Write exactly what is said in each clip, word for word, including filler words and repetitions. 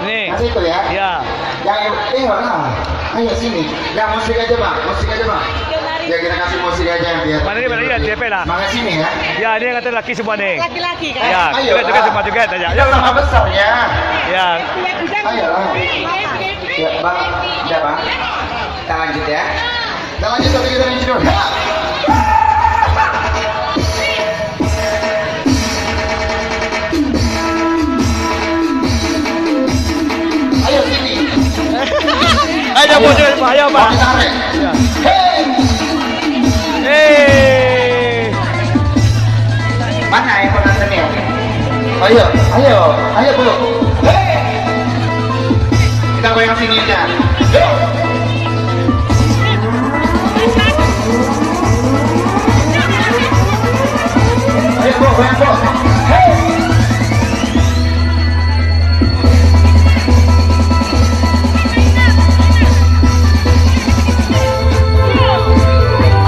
Ni. Kasih itu ya. Ya. Yang, tengoklah. Ayo sini. Ya, musik aja, Bang. Musik aja, Bang. Ya, kita kasih musik aja yang biar. Mana ni, mana ni? Ya, T P lah. Semangat sini ya. Ya, ni yang kata laki semua ni. Laki-laki kan? Ya, ayo, juga, juga, ah, semua juga aja. Kita sama besar ya. Ya. Ayo. Ya, Bang. Ya, Bang. Kita lanjut ya. Kita lanjut, tapi kita lanjut dulu. Ayo sini. Ayo, Pak, ayo, Pak. Tarik. Ya. Hei. Hei. Mana yang pernah seni? Ayo, ayo, ayo, Bro. Hei. Kita goyang sini aja. Yuk. Ayo, Bro, goyang, Bro. Hei.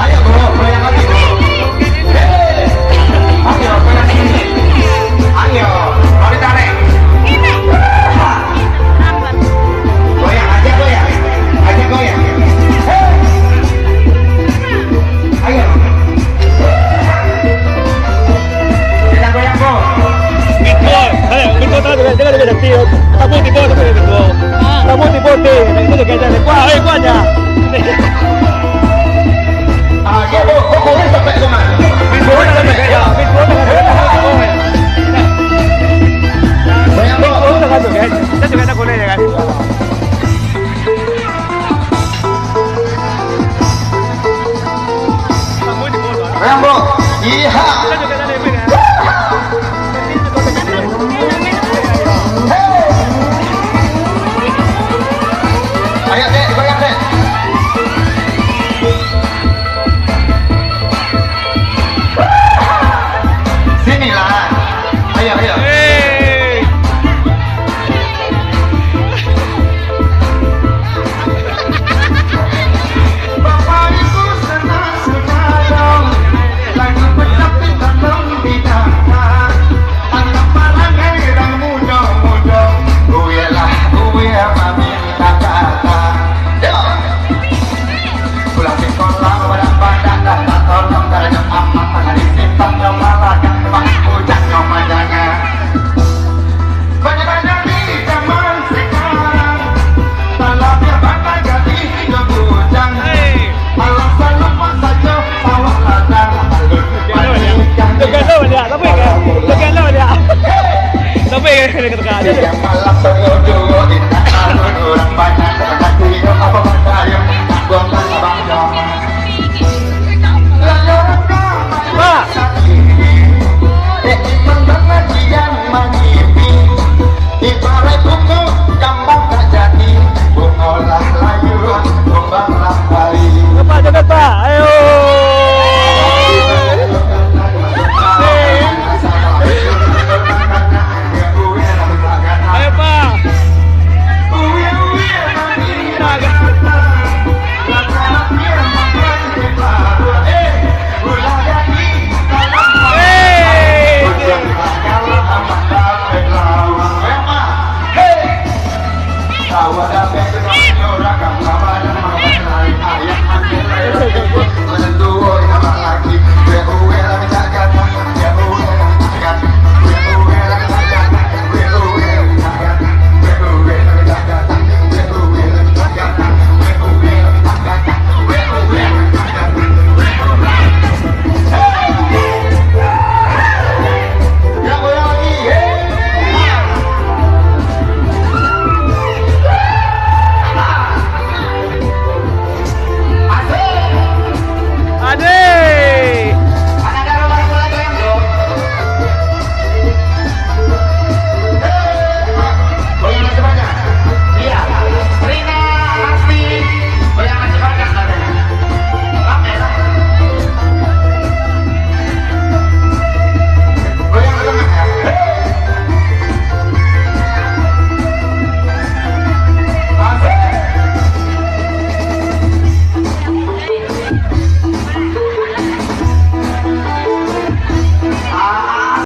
Ayo, Bro, goyang lagi, Bro. Hei. Ayo, goyang lagi. Ayo, mau ditarik. Goyang, ajak goyang. Ajak goyang. Hei. Ayo. Kita goyang, Bro. Beatball. Ayo, beatball tahu juga. Dengar, dengar, dengar. Tamu tiba, tamu tiba. Tamu tiba, ti. Itu juga ada. Wah, eh, wah, aja. Ah, ya, Bro. Kau boleh sampai ke mana? Boleh sampai. Ya, beatball tahu. Goyang, Bro. Beatball tahu, kan? Kita juga tak boleh, ya, kan? Rambo, iya. Hei. Ayo, Dek, goyang, Dek. Sinilah. Ayo, ayo. Hei. Bapak Ibu senang senang, lagu pecah pecah dong di dalam. Anak parangai urang mudo-mudo, uyalah uya maminta kata. Yo. Pulang sikolah, badak-badak, dah tak tolong, karena amat tangan di simpang, nyo malah gampang, bujang nyo manjangah. Banyak-banyak di zaman sekarang, talabiah banyak gadih jo bujang. Hei. Alasan lupa sajo, awak ladang, alun manikah. Tekan lo dia, tapi kan? Tekan lo dia. Tapi kan, kena tekan. Yang malam baru dua,